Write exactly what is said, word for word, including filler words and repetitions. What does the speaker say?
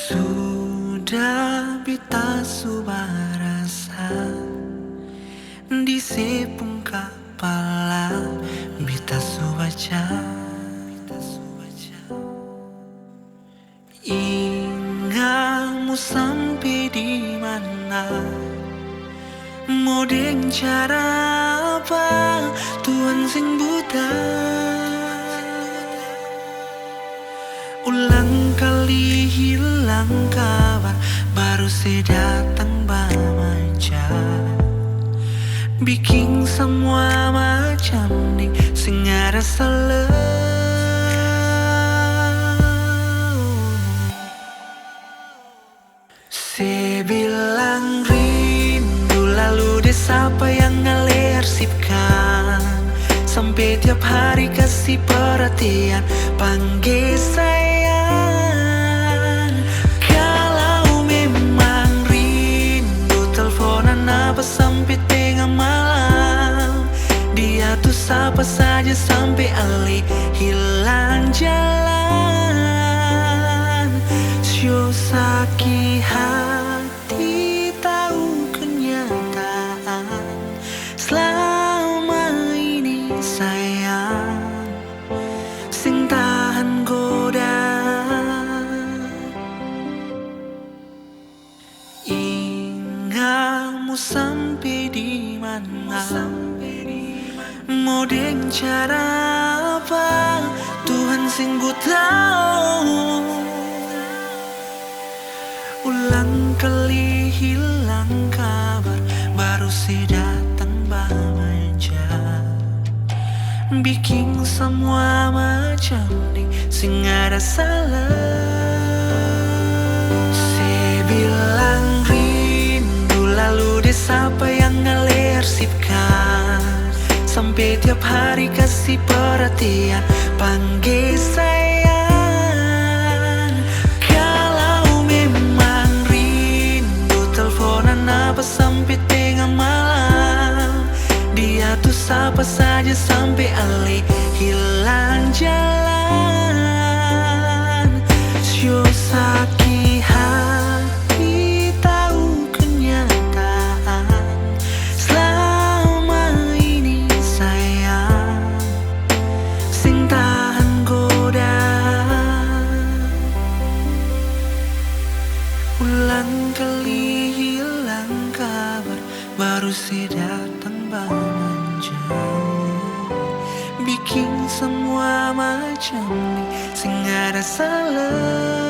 Sudah beta su barasa di se pung kapala, beta su baca. Inga mo sampe di mana? Mo deng cara apa? Tuhan seng buta. Ulang kali hilang kabar, baru se datang bamanja. Biking samua macam ni seng ada salah. Se bilang rindu, lalu de sapa yang ale arsipkan. Sampe tiap hari kasi perhatian, pangge sayang. Kalau memang rindu, telfonan apa sampe tenga malam? Dia tu sapa saja sampe ale hilang jalan. Sio saki hati tau kenyataan. Slama ini sayang seng tahan goda. Inga mo sampe di mana? Mo deng cara apa? Tuhan seng buta. Ulang kali hilang kabar, baru se datang bamanja. Biking samua macam ni seng ada salah. Se bilang rindu, lalu de sapa yang ale arsipkan. Sampe tiap hari kasi perhatian, pangge sayang. Kalau memang rindu, telfonan apa sampe tenga malam? Dia tu sapa saja sampe ale hilang jalan. Sio saki hati tau kenyataan. Slama ini sayang seng tahan goda. Ulang kali hilang kabar, baru se datang bamanja. Biking samua macam ni seng ada salah.